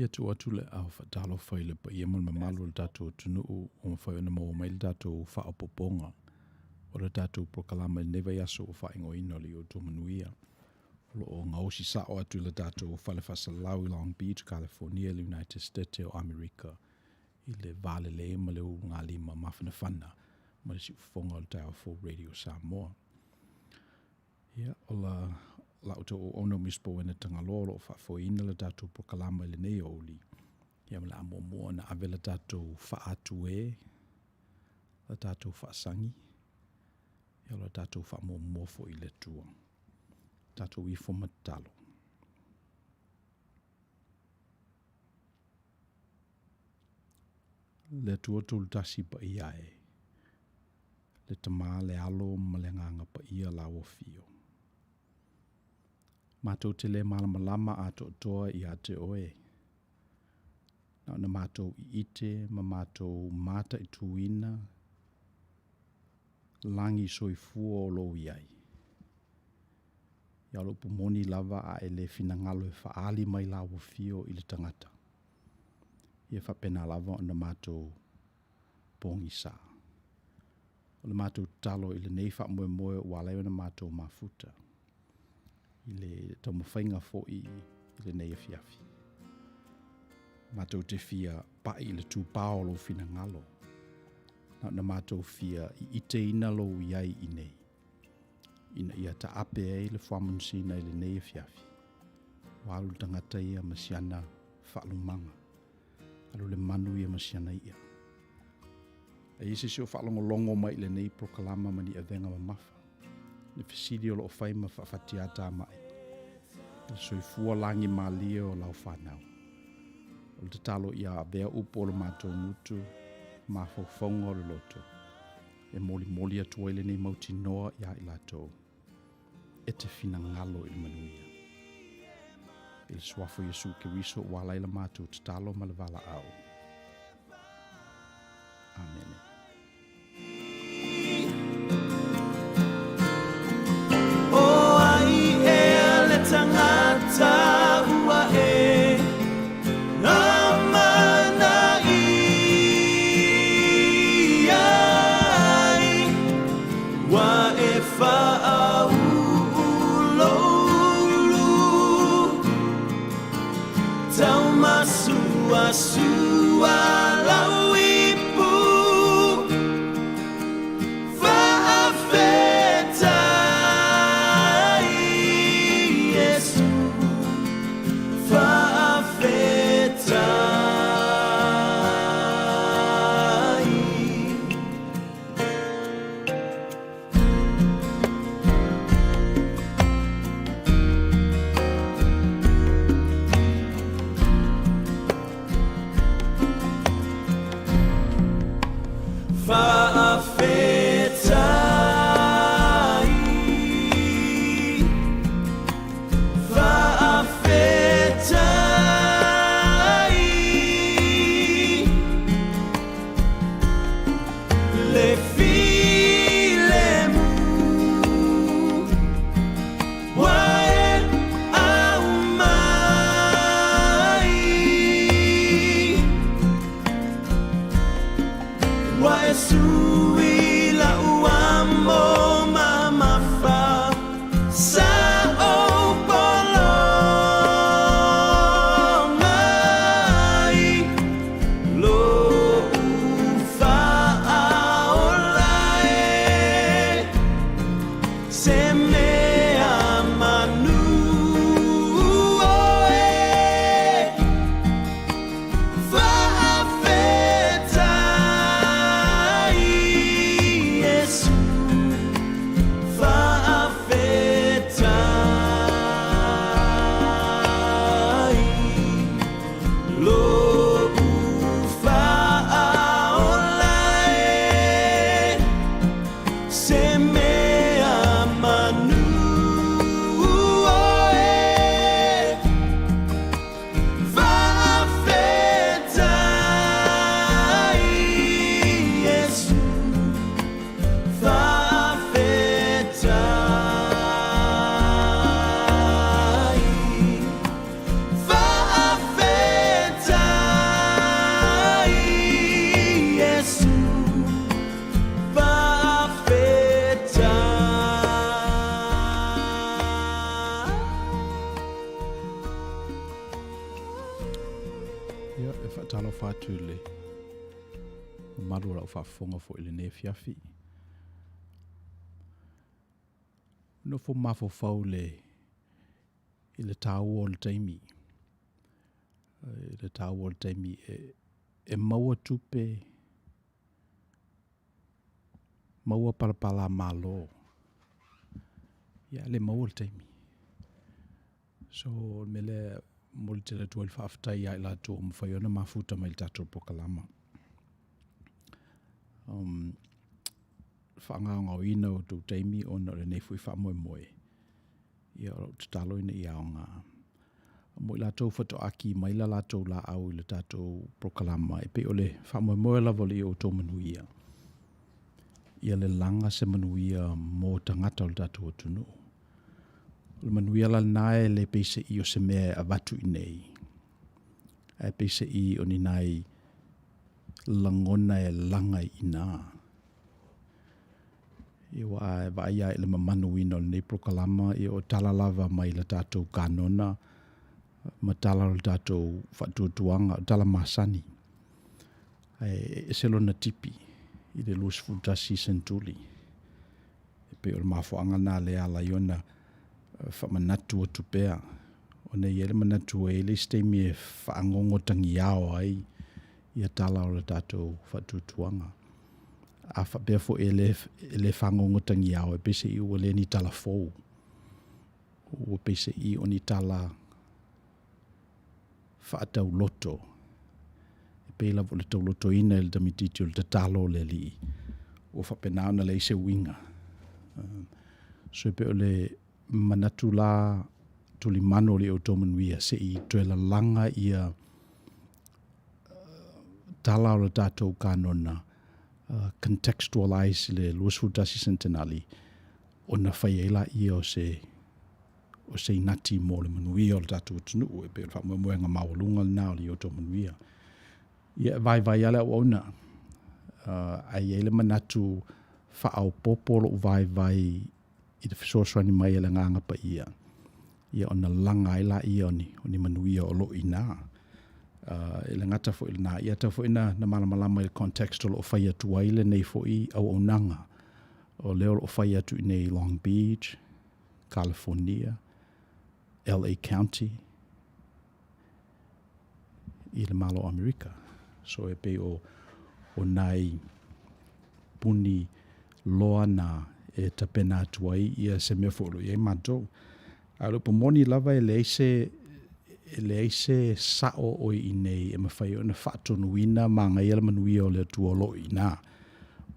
Ia tuu atu le aao faatalofa i le paia ma le mamalu o le tatou atunuu ua mafai ona maua mai le tatou faaopoopoga o le tatou polokalame i lenei vaiaso ua faaigoaina o le Ioto Manuia. O lo o gaosi sao atu i le tatou fale faasalalau i Long Beach, California, i le United States o Amerika i le va lelei ma le ulugalima mafanafana ma le siufofoga o le Taeao Fou Radio Samoa. Ia, o la la outou auauna o Miss Bowena Tagaloa o lo o faafoeina le tatou polokalama i lenei aoauli. Ia, ma le a muamua ona ave le tatou faaatue, le tatou faasagi, ia, o le tatou faamuamua foi i le Atua. Tatou ifo ma tatalo. Le Atua Tolutasi paia e, le Tama, le Alo ma le Agaga Paia laua fio. Matou te le malamalama atoatoa ia te oe, na ona matou iite ma matou mataituina lagi soifua o lou i ai. Ia o le upu moni lava a e le finagalo e faaali mai laua fio i le tagata, ia faapena lava ona matou pogisa. O le matou tatalo i lenei faamoemoe ua ala ai ona matou mafuta i le taumafaiga foi i lenei afiafi. Matou te fia pai i le tupao o lou finagalo, na ona matou fia iiteina lou i ai i nei, ina ia taape ai le fuamanusina i lenei afiafi. Ua alu le tagata ia ma siana faalumaga. Alu le manu ia ma siana ia. A i se isi o faalogologo mai i lenei polokalama ma ni avega mamafa, le fesili o lo o fai ma faafatiatamai, i le soifua lagi malie o lau fanau. O le tatalo ia avea upu o le matou gutu, mafaufauga o le loto, e molimoli atu ai lenei mautinoa iā i latou. E te finagalo i le manuia. I le Suafa o Iesu Keriso ua ala ai la matou tatalo ma le valaau. Amene. O ai ea le tangata ua e amanaia ai, Ua e whaauuloulu Taumasua lau ipu Faafetai Iesu Faafetai. Faafetai, faafetai. Le filemu ua e aumai Ua e sui la'u amo mamafa Sa ou polo mai Lou faaola e se mea manu oe Faafetai. Faatalofa atu i le mamalu o lau faafofoga foi i lenei afiafi. Nofo mafaufau le i le taua o le taimi. I le taua o le taimi e, e maua tupe, maua palapala malo, ia le maua le taimi. So, o le mea lea momoli tele atu ai le faafetai ia i latou ua mafai ona mafuta mai i le tatou polokalama. Um, faagaogaoina o outou taimi ona o lenei foi faamoemoe. Ia, o lau tatalo ina ia aoga. Mo i latou faatoa ki mai la latou laau i le tatou polokalama, e pei o le faamoemoe lava o le ia outou manuia. Ia lelaga se manuia mo tagata o le tatou atunuu. O le manuia la lena e le peiseai o se mea e avatu i inei, ae peiseai o ni nai lagona e laga i ina. Ia aua a e vaai lava i le mamanuina o lenei polokalama, ia o tala lava mai le tatou kanona ma tala o le tatou faatuatuaga, o tala masani. Ae e ese lona tipi i le 21 senetuli. E pei o le mafuaaga lena lea e ala ai ona faamanatu atu pea, ona e i ai le manatu e i ai le isi taimi e faagogo tagiao ai ia tala o le tatou faatuatuaga. A faapea foi e le, e le fagogo tagiao, e peiseai ua le ni tala fou, ua peiseai o ni tala faatauloto, e pei lava o le taulotoina e le tamaitiiti o le tatalo o le Alii, ua faapena ona leai se uiga. So e pei o le manatu la tulimanu o le outou manuia se i toe lalaga ia tala o le tatou kanona contextualize le 21 sentenali ona fai ai laia o se o se inati mo le manuia o le tatou atunuu e pei o le faamoemoega maualuga lena o le outou manuia. Ia e vaivai lava le auauna, ae i ai le manatu faaopoopo lou vaivai i le fesoasoani mai a le Agaga Paia, ia ona laga ai laia o ni, o ni manuia o lo o i ina. E le gata foi i lena, ia tatau foi ona malamalama i le context o lo o fai atu ai lenei foi auaunaga. O lea o lo o fai atu i inei i Long Beach, Kalifonia, LA County, i le Malo o Amerika. So e pei o, o nai puni loa na e tapena atu ai ia se mea foi o lo o i ai matou. A o le upu moni lava e leai se e leai se sao o i inei e mafai ona faatonuina ma agaia le manuia o le Atua o lo o i ina,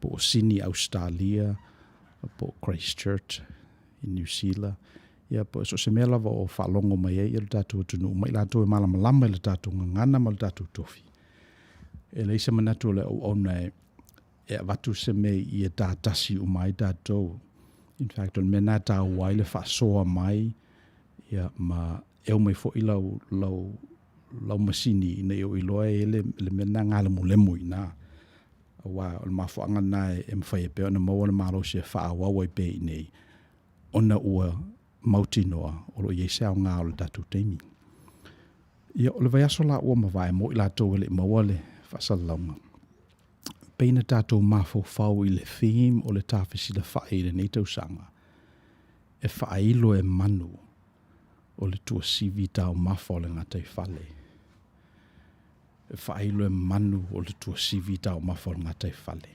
po o Sini, Ausetalia, po o Christchurch i Niu Sila, ia po o so o se mea lava o faalogo mai ai lo tatou atunuu ma i latou e malamalama i le tatou gagana ma le tatou tofi. E leai se manatu o le auauna e e avatu se mea ia tatasi uma ai tatou. In fact, o le mea lena e taua ai le faasoa mai ia ma e omai foi lau, lau, lau masini ina ia ou iloa e i ai le, le mea lena galemulemu i ina. Aua o le mafuaaga lena e mafai ai pea ona maua le malosi e faaauau ai pea i inei, ona ua mautinoa o lo o i ai se aoga o le tatou taimi. Ia, o le vaiaso la ua mavae mo i latou e le i maua le faasalalauga, pei na tatou mafaufau i le theme o le tafesilafai i lenei tausaga, e faailo e manu o le tuasivi taumafa o le gataifale. E faailo e manu o le tuasivi taumafa o le gataifale.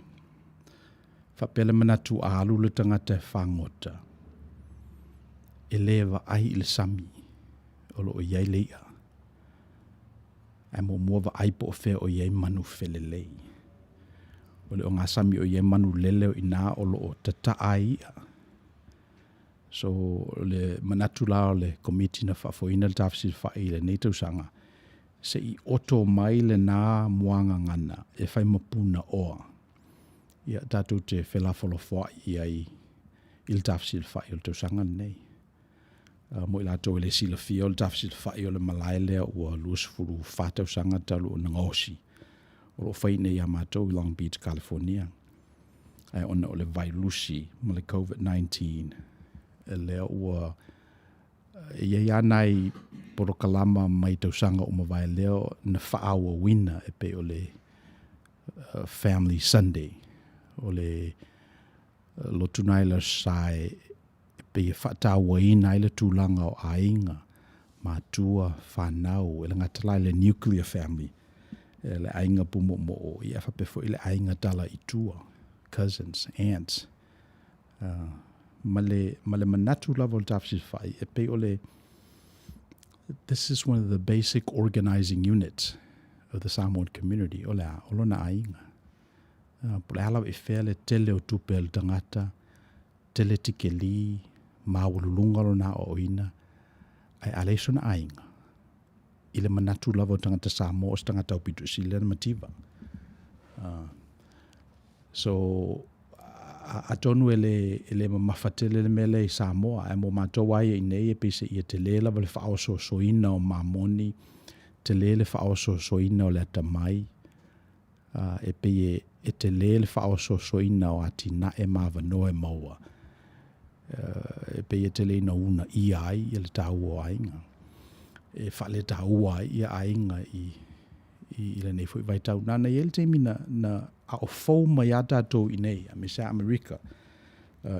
Faapea le manatu a alu le tagata e fagota, e le vaai i le sami o lo o i ai le i'a, ae muamua vaai po o fea o i ai manu felelei. O le ogasami o i ai manu lele o i ina o lo o tataa ai i'a. So, o le manatu la o le Komiti na faafoeina le tafesilafai i lenei tausaga, se i oto mai lena muagagana e fai ma punaoa, ia tatou te felafolafoai i ai i le tafesilafai o le tausaga lenei. Mo i latou e le silafia, o le tafesilafai o le malae lea ua 24 tausaga talu ona gaosi, o lo o fai nei ia matou i Long Beach, California. Ae ona o le vailusi ma le COVID-19, lea ua E i ai lava nai polokalama mai tausaga ua mavae lea na faaauauina e pei o le Family Sunday, o le lotu lena i le Aso Sa e pei e faatauaina ai le tulaga o aiga, matua, fanau, e le gata la i le nuclear family, le aiga pumoomoo, ae faapea foi le aiga tala i tua, cousins, aunts, ma le, ma le manatu lava o le tafesilafai, e pei o le, this is one of the basic organizing units of the Samoan community, o le a, o lona aiga. Po o le a lava i fea le tele o tupe a le tagata, tele tikeli, maualuluga lona aoaoina, ae a leai sona aiga, i le manatu lava o tagata Samoa o se tagata aupito sili lea ona mativa. So, atonu e le, e le mamafa tele le mea lea i Samoa, ae mo matou lava ia i inei e pei seia tele lava le faaosoosoina o mamoni, tele le faaosoosoina o le atamai, e pei e tele le faaosoosoina o atinae ma avanoa e maua, e pei e tele ina uunaia ai le taua o aiga, e faaletaua ai ia aiga i i lenei foi vaitau. Na i ai le taimi na, na a o fou mai lava tatou i inei, aemaise lava Amerika,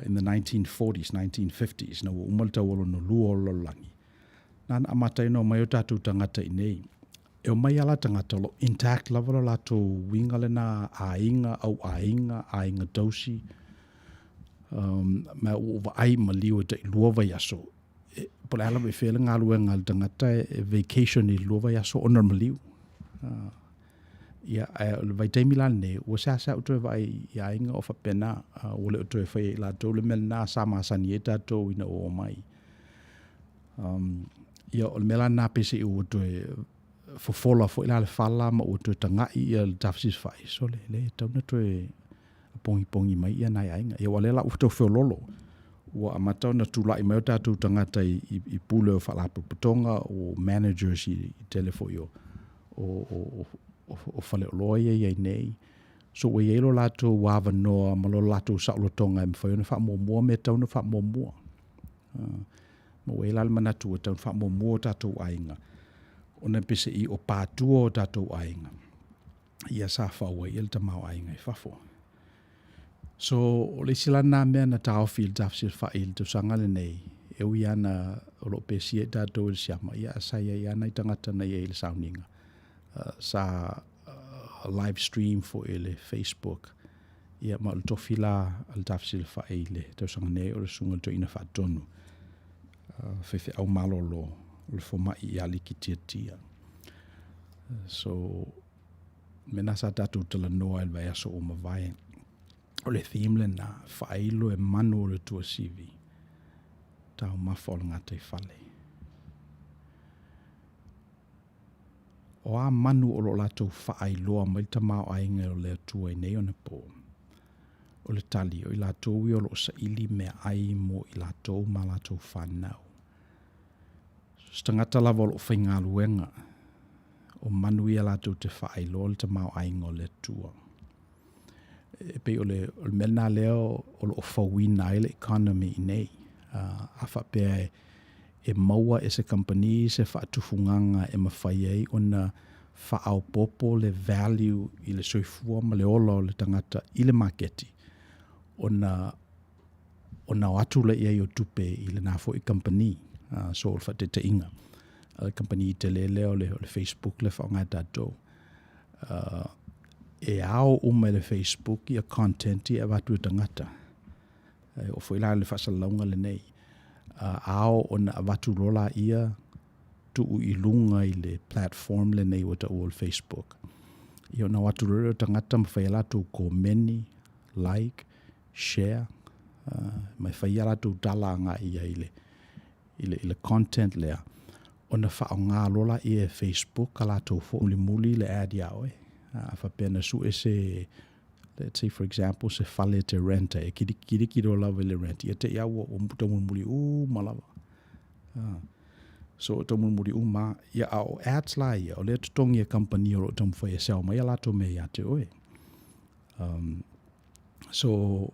in the 1940s, 1950s, ina ua uma le taua lona lua o le lalolagi, na ona amata ai ona omai o tatou tagata i inei. E omai lava la tagata o lo o intact lava lo latou uiga lena aiga, auaiga, aiga tausi, ma ua ou vaai i maliu e tai lua vaiaso, po o le a lava i fea le galuega a le tagata e vacation i le lua vaiaso ona o le maliu. Ia, ae o le vaitaimi la lenei, ua seasea ou toe vaai i aiga o faapena, ua le o toe faia e i latou le mea lena sa masani ai tatou ina ua omai. Ia, o le mea la lena peiseai ua toe fofola foi la le fala ma ua toe tagai ia le tafesilafai, sole, e leai e tatau ona toe pogipogi mai ia nai aiga. Ia aua o lea la ua tau feoloolo, ua amata ona tulai mai o tatou tagata i, i, i pule o faalapotopotoga, o managers i, i tele foi o, o, o, o, o faleoloa ia e i ai nei. So ua i ai lo latou avanoa ma lo latou saolotoga e mafai ona faamuamua mea e tatau ona faamuamua. Ma ua i ai la le manatu ua tatau ona faamuamua o tatou aiga, ona peiseai o patua o tatou aiga, ia sa fau ai le tamaoaiga i fafo. So, o le isi la lena mea na taofi i le tafesilafai i le tausaga lenei, e ui lava na o lo o pesia i tatou e le siama, ia ae sa i ai lava nai tagata na i ai i le sauniga. Sa live stream foi i le Facebook. Ia ma o le tofi la a le tafesilafai i le tausaga nei o le Susuga i le Toeaina Faatonu, faifeau malolo o le fomai ia Aliki Tiatia. So, mea na sa tatou talanoa i le vaiaso ua mavae, o le theme lena, faailo e manu o le tuasivi, taumafa o le gataifale. O a manu o lo o latou faailoa mai le tamaoaiga o le Atua i nei ona po? O le tali, o i latou ia o lo o saili meaai mo i latou ma latou fanau. So se tagata lava o lo o faigaluega, o manu ia latou te faailoa le tamaoaiga o le Atua. E pei o le, o le mea lena lea o lo o fauina ai le economy i nei. A faapea e, e maua e se kamupani se faatufugaga e mafai ai ona faaopoopo le value i le soifua ma le ola o le tagata i le maketi, ona ona o atu lea i ai o tupe i lena foi kamupani. So o le faataitaiga, o le kamupani tele lea o le, o le Facebook lea faaaoga e tatou. E ao uma e le Facebook ia content ia e avatu e tagata. E oo foi la i le faasalalauga lenei, ao ona avatu loa laia tuu i luga i le platform lenei ua taua o le Facebook. Ia ona o atu loa lea o tagata ma fai a latou komeni, like, share, ma e fai a latou tala agai i ai i le, i le, i le content lea, ona faaaoga loa laia e Facebook a latou foi mulimuli le ad iā oe. A faapea na sue se, let's say for example, se fale e te rent ai, e kirikiri loa lava i le rent, ia te i lava ua, ua taumulimuli uma lava. So, taumulimuli uma. Ia, a o ads la ia, o lea e totogi e kamupani o lo o taumafai e sell mai a latou mea ia te oe. So,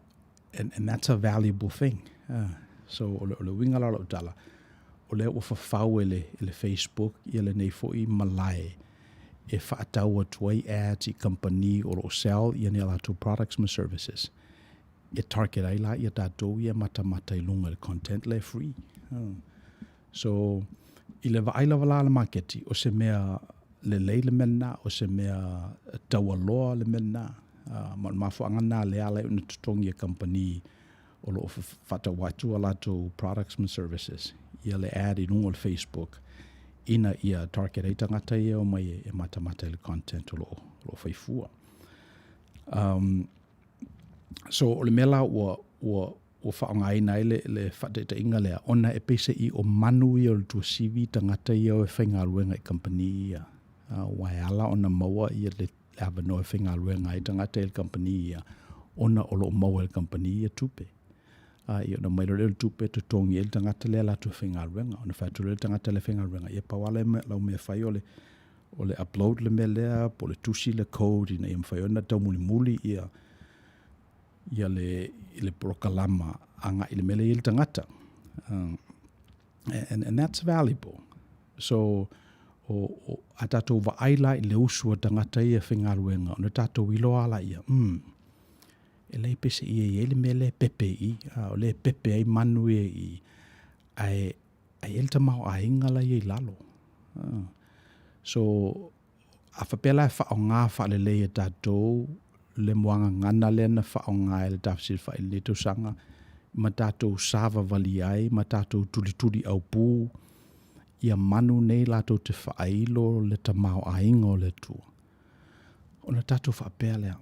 and that's a valuable thing. So, o le, o le uiga la o lau tala, o lea ua fafau e le, e le Facebook ia lenei foi malae e faatau atu ai ads i kamupani o lo o sell ia ni a latou products ma services e target ai la ia tatou ia matamata i luga i le content lea free. So, i le vaai lava la a le maketi, o se mea lelei le mea lena, o se mea taualoa le mea lena. Ma o le mafuaaga lena lea e ala ai ona totogi e kamupani o lo o faatau atu a latou products ma services ia le ad i luga o le Facebook ina ia target ai tagata ia e omai e matamata i le content o lo o fai fua. So o le mea la ua, ua, ua faaaogaina ai le, le faataitaiga lea, ona e peiseai o manu ia o le tuasivi tagata ia o e faigaluega i kamupani ia. Aua e ala ona maua ia le, le avanoa e faigaluega ai tagata i le kamupani ia, ona o lo o maua e le kamupani ia tupe. A, ia ona aumai loa lea o le tupe e totogi ai le tagata lea latou e faigaluega. Ona fai atu loa lea i le tagata lea e faigaluega, ia pau lava lea lau mea e fai o le, o le upload le mea lea po o le tusi le code ina ia mafai ona taumulimuli ia, ia le, le polokalama agai i le mea lea e i ai le tagata. And that's valuable. So, o, o, a tatou vaai la i le usu a tagata ia e faigaluega, ona tatou iloa lea, e leai peiseai e i ai le mea lea e pepe i i, a, o lea e pepe ai manu ia i i, ae, ae i ai le tamaoaiga la e i ai i lalo. So, a faapea la e faaaoga faalelei e tatou le muagagana lea na faaaoga e le tafesilafai i lenei tausaga, ma tatou savavali ai ma tatou tulituliaupu ia manu nei latou te faailo le tamaoaiga o le Atua, ona tatou faapea lea.